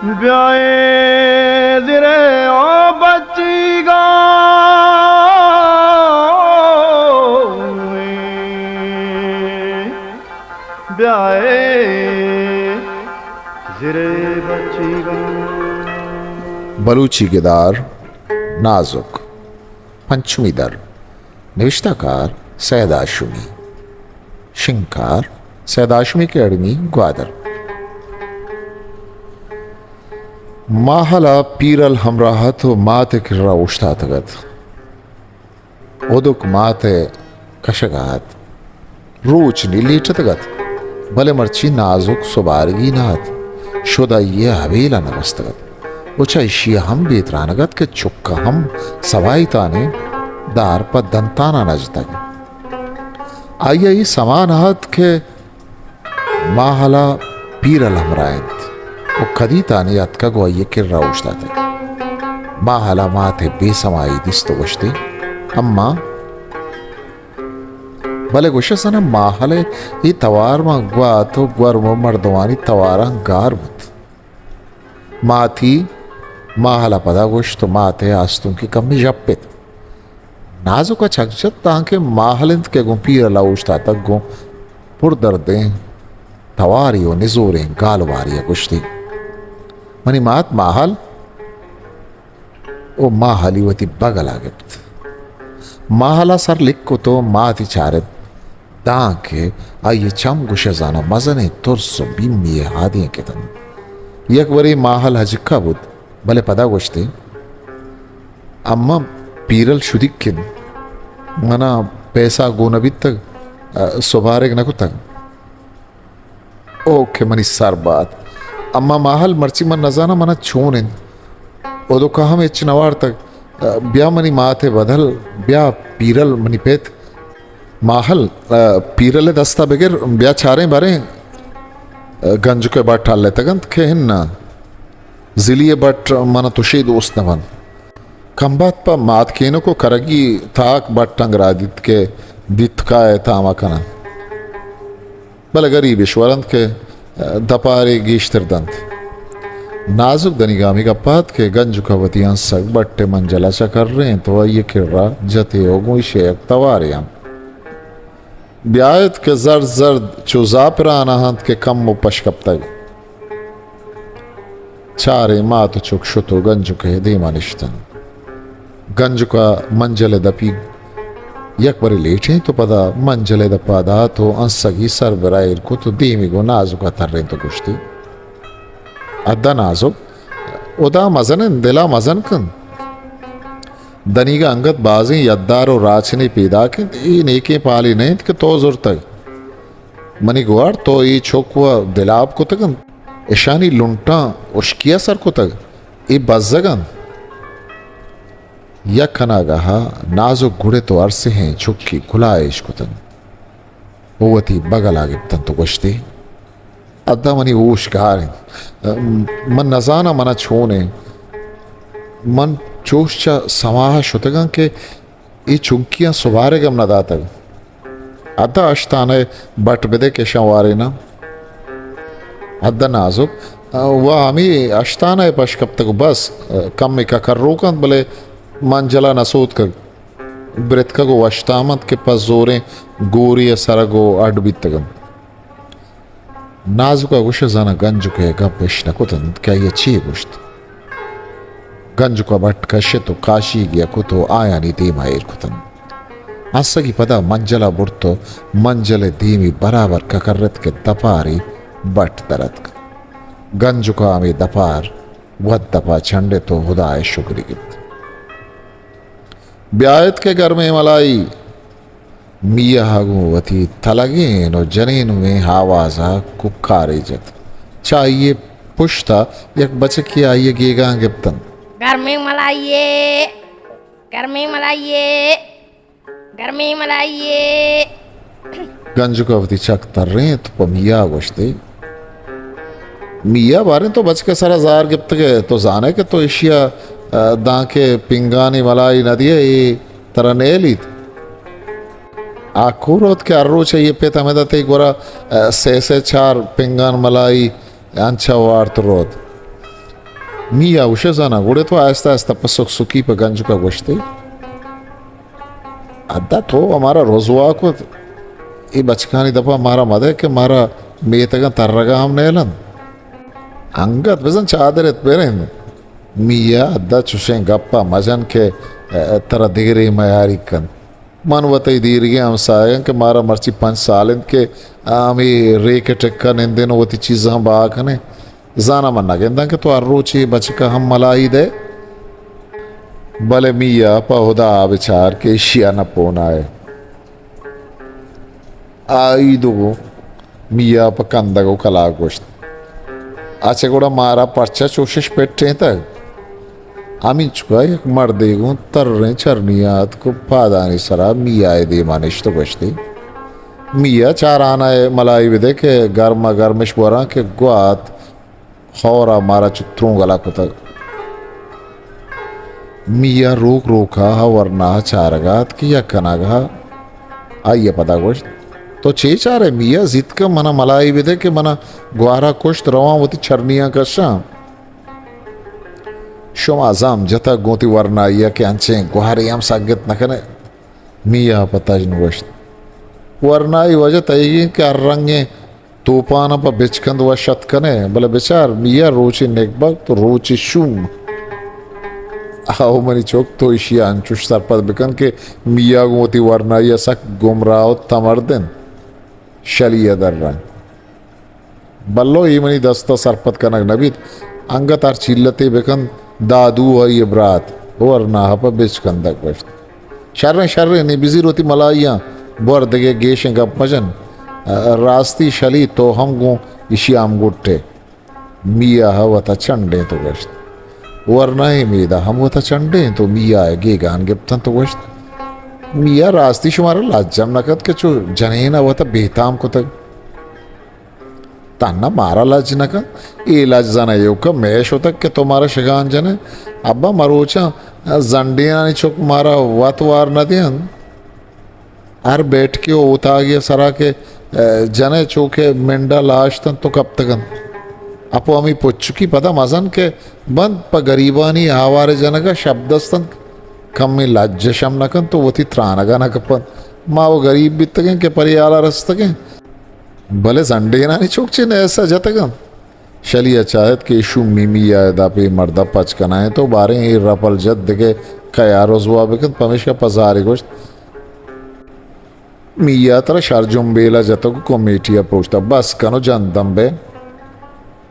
بیائے زرے او بچیگاں، بیائے زرے بچیگاں۔ بلوچی گدار نازک، پنچمی در، نبشتہ کار سید ہاشمی، شنگکار سید ہاشمی اکیڈمی گوادر۔ ماہل ء پیرل ہمراہ ات و مات ء کرا اوشتاتگ ات۔ ہدک مات ء کشگ ء ات۔ روچ نی لیٹتگ ات، بلے مرچی نازک سبارگی نہ ات۔ شد آئی ء حویل ء نہ رستگ ات و چہ ایشی ء ہم بے ترانگ ات کہ چک ء ہم سوائیتان ء دار پہ دنتاناں نہ جتگ۔ آئی ء اے سما نہ ات کہ ماہل ء پیرل ہمراہ انت و کدی تانی اتکگ و آئی ء کرا اوشتاتگ۔ ماہل ء مات ء بے سمائی دیست و گوشتی، اماں، بلے گوشے زاناں ماہل ء اے توار ماں گوات و گورم و مردمانی تواران گار بوت۔ ماتی ماہل ء پدا گوشت و مات ء آستونکی کمی ژپت۔ نازک ء چک جت، دانکہ ماہل انت کہ گوں پیرل ء اوشتاتگ، گوں پر دردیں تواری و نزوریں گالواری ء گوشتی، منی مات ماہل۔ و ماہلی وتی بگل ء گپت۔ ماہل ء سر لک کت و ماتی چارت، دانکہ آئی ء چم گوشے زاناں مزنیں ترس و بیمی ء ہادینک اتنت۔ یک برے ماہل ہجکہ بوت، بلے پدا گوشتی، اماں، پیرل شدیک انت، منا پیسہ گون نہ بیتگ، ء، سبارگ نہ کتگ۔ او کہ منی سر بات۔ اما ماہل، مرچی من نزاناں منا چون انت۔ اودوکا ہم ہچ نوارتگ۔ بیا منی مات ء بدل، بیا پیرل منی پت۔ ماہل، پیرل ء دستا بگر، بیا چاریں باریں۔ گنجک ء بٹ ہلتگ انت کہ ہنا۔ زلی ء بٹ منا تشے دوست نہ بنت۔ کمبات پہ ماتکینک و کرگی تاک بٹاں گرادیت کہ دیتکا ء تاما کننت۔ بلے گریب اشور انت کہ دپارے گیشتر دنت۔ نازک دنیگا ہمے گپ ات کہ گنجک ء وتی انسگ بٹ ء منجل ء چکرینت و آئی ء کرا جتے و گوں ایشی ء یک توارے انت۔ بیایت کہ زرد زرد چو زاپران ء انت کہ کمو پش کپتگ۔ چاریں مات و چک شت و گنجک ء دیما نشتنت۔ گنجک ء منجل ء دپی یک برے لیٹینت و پدا منجل ء دپا دات و انسگی سر برا ایر کت و دیمی گوں نازک ء ترینت و گوشتی، ادا نازک، ہدا مزن انت، دلا مزن کن۔ دنیگا انگت بازیں یدار و راچنے پیداک انت، اے نیکیں پالے نہ انت کہ تو زرتگ۔ منی گوار، تو اے چک و دلاپ کتگ انت، اشانی لنٹاں ہشکی ء سر کتگ، اے بزگ انت۔ یک اناگاہ ء نازک گڑت و ارسہیں چکی کلاہ اش کتنت و وتی بگل ء گپتنت و گوشتی، ادا منی ہوش گار انت۔ من نزاناں منا چون انت۔ من چوش چہ سماہ ء شتگاں کہ اے چنکیاں سبارگ ہم نہ داتگ۔ ادا اشتانہ بٹ بدے کہ اشاں واریناں۔ ادا نازک، وا ہمے اشتانہ پش کپتگ و بس، کمے ککر روک انت بلے منجلا نہ سوتکگ، برتکگ و وشتام انت کہ پہ زوریں گوری ء سرگ و اڈ بیتگ انت۔ نازک ء گوشت، زاناں گنجک ء گپ اش نہ کت انت کہ آئی ء چے گوشت۔ گنجک ء بٹ کشت و کاشیگے ء کت و آیانی دیم ء ایر کت انت۔ انسگی پدا منجل ء برت و منجل ء دیمی برابر ککرت کہ دپارے بٹ در اتک۔ گنجک ء ہمے دپار وت دپ ء چنڈت و ہدا ء شگری گپت۔ بیایت کہ گرمیں ملائی۔ میاہ ء گوں وتی تلگین و جنینویں آواز ء کوکارے جت۔ چہ آئی ء پشت ء یک بچکے آئی ء گیگاں گپت انت۔ گرمیں ملائیے، گرمیں ملائیے، گرمیں ملائیے۔ گنجک ء وتی چک ترینت پہ میاہ ء گوشتی، میاہ، باریں تو بچک ء سرا زہر گپتگ ئے، تو زانئے کہ تو ایشی ء، ء، دانکہ پنگانی ملائی نہ دیئے، اے ترا نیلیت۔ آ کور ات کہ ہر روچ ء اے پت ہمدا تئی گورا، ء، سے سے چار پنگان ملائی انچا وارت روت۔ میا گوشے، زاناں، گڑے تو آہستہ آہستہ پہ سک سکی پہ گنجکا گوشتے، ادا تو ہمارا رسوا کت، اے بچکانی دپا مارا مدے کہ مارا میتگاں ترگا ہم نیلنت۔ انگت بزن چادرت برند۔ میا، ادا چوشیں گپا مجن کہ، ء، ترا دگرے میاری کنت۔ من و تئی دیرگیں ہمساہگاں کہ مارا مرچی پنچ سال انت کہ ہمے ریک ء ٹک ء نندیں و وتی چیزاں بہا کنیں۔ زاناں من نہ گنداں کہ تو ہر روچے بچک ء ہم ملائی دئے۔ بلے میا، پہ ہدا بچار کہ ایشی ء نہ پونائے۔ آئی دو میا پہ کندگ و کلاگ گوشت، اچہ گڑا مارا پرچا چوشش پٹینتگ؟ ہمینچکا یک مردے گوں تریں چرنی آتک و پادانی سرا میا ء دیما نشت و گوشتی، میا، چارانہ ء ملائی بدے کہ گرم ء گرمش وراں کہ گوات خورا مارا چو ترونگلا کتگ۔ میا روک روکا ورنا چارگا ات کہ یک کنگا آئی ء پدا گوشت، تو چے چارئے میا؟ زیت کن منا ملائی بدے کہ منا گوارا کشت، رواں وتی چرنیاں کشاں۔ شما زام جتگ گوں وتی ورنائی ء کہ انچیں گوارے ہم سگت نہ کنئے۔ میا پہ تژن گوشت، ورنائی وجہ تئیگی انت کہ ہر رنگیں توپاناں پہ بچکند وش اتک کنئے، بلے بچار میا، روچے نگبگ تو روچے شوم۔ او منی چک، تو ایشی ء انچوش سرپد بکن کہ میا گوں وتی ورنائی ء سک گمراہ و تمرد انت۔ شلی ء درائینت۔ بلو، اے منی دست ء سرپد کنگ نہ بیت۔ انگت ہر چیلتے بکن، دادو آئی ء برات۔ ورناہ پہ بچکندگ گوشت، شریں، شریں، نی بزیر وتی ملائیاں، بور دگہ گیشیں گپ مجن۔ راستی شلی، تو ہم گوں ایشی ء ہمگٹ ئے۔ میا ء وتا چنڈینت و گوشت، ورنائیں میدا ہم وتا چنڈینت و میا ء گیگان گپتنت و گوشت، میا، راستی شمارا لج ہم نہ کنت کہ چو جنین ء وتا بے تام کتگ؟ تہنا مارا لج نہ کن، اے لج زاناں ایوکا مئے شتگ کہ تو مارا شگان جنئے۔ ابا مروچاں زنڈینانی چک مارا وت وار نہ دینت۔ ہر بیٹکے و اوتاگے سرا کہ، ء، جنئے چو کہ منڈا لاشتنت و کپتگنت۔ اپو ہمے پچکی پدا مزن کہ بنت پہ گریبانی آوار جنگا شپ دستنت۔ کمیں لجش ہم نہ کنت و وتی ترانگا نہ کپنت۔ ما و گریب بیتگیں کہ پریالا رستگیں۔ بلے زنڈینانی چک چے نیسا جتگ انت؟ شلی ء چاہت کہ اے شومی میا ء دپ اے مرد ء پچ کنائینت و باریں اے رپل جت دگہ کیا رزوا بکنت، پمیشکا پہ زارے گوشت، میا ترا شر جنبیل ء جتگ و کمیٹی ء پروشتگ، بس کن و جندم بئے۔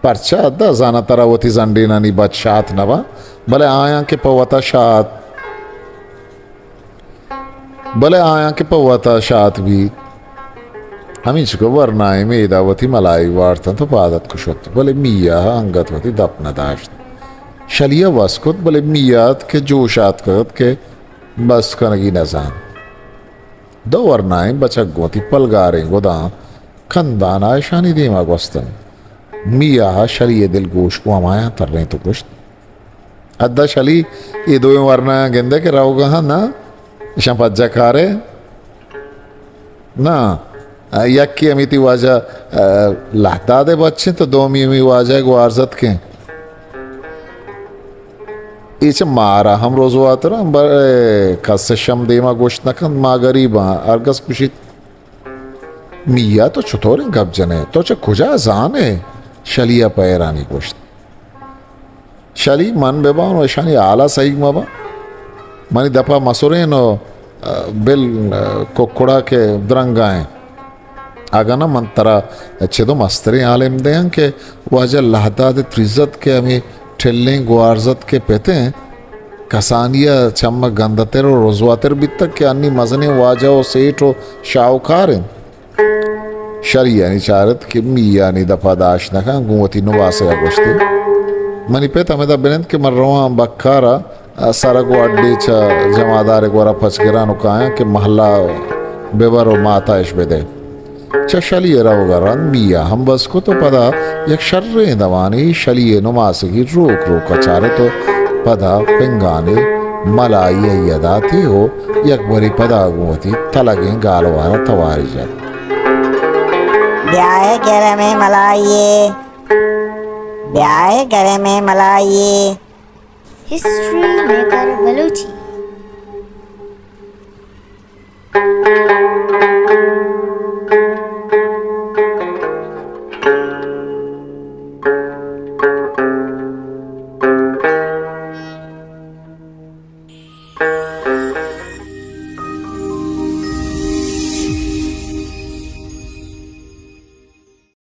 پرچا؟ ادا زاناں ترا وتی زنڈینانی بد شات نہ باں، بلے آیاں کہ پہ وتا شات بلے آیاں کہ پہ وتا شات بیت، ہمینچکہ ورنائیں میدا وتی ملائی وارتنت و پاد اتک و شت، بلے میا ء انگت وتی دپ نہ داشت۔ شلی ء وس کت، بلے میا ات کہ جوش آتکگ ات کہ بس کنگی نہ زانت۔ دو ورنائیں بچک گوں وتی پلگاریں گداں کندان ء اشانی دیما گوستنت۔ میا ء شلی ء دلگوش گوں ہمایاں ترینت و گوشت، ادا شلی، اے دوئیں ورنایاں گندئے کہ روگا ہاں نا؟ اشاں پجا کارئے؟ نا، یکے ہمیتی واجہ، ء، لہدادئے بچ انت و دومی ہمے واجہ گوارزتکیں۔ اے چہ مارا ہم رزواتر انت، بلے کس اش ہم دیما گوشت نہ کنت، ما گریباں، ہرگز گوشیت، میا تو چطوریں گپ جنئے؟ تو چہ کجا زانئے؟ شلی ء پہ حیرانی گوشت۔ شلی من بہ باں و اشانی حالا سہیگ مہ باں۔ منی دپا مسرین و، ء، بل، ء، ککڑا کہ درنگائیں۔ اگاں نہ من ترا چدو مستریں عالم دیاں کہ واجہ لہداد تریزت کہ ہمے ٹلیں گوارزت کہ پتیں کسانی ء چم ء گندتر و رزواتر بیتگ کہ انی مزنیں واجہ و سیٹ و شاہوکار انت۔ شریانی چارت کہ میانی دپا داشت نہ کن، گوں وتی نماسگا گوشتی، منی پت ہمدا بنند کہ من رواں بکارا، سرگ و اڈے چہ جمادار گورا پچ گران و کایاں کہ محلہ ببر و ماتا اش بدے۔ چہ شلی روگا رند میا ہم بس کت و پدا یک شریں دمانے شلی نماسگی روک روکا چارت و پدا پنگانے ملائی ء یداتے و یک برے پدا گوں وتی تلگیں گالوارا تواری جت۔ بیائے گرمیں ملائیے، بیائے گرمیں ملائیے۔ ہسٹری میکر بلوچی۔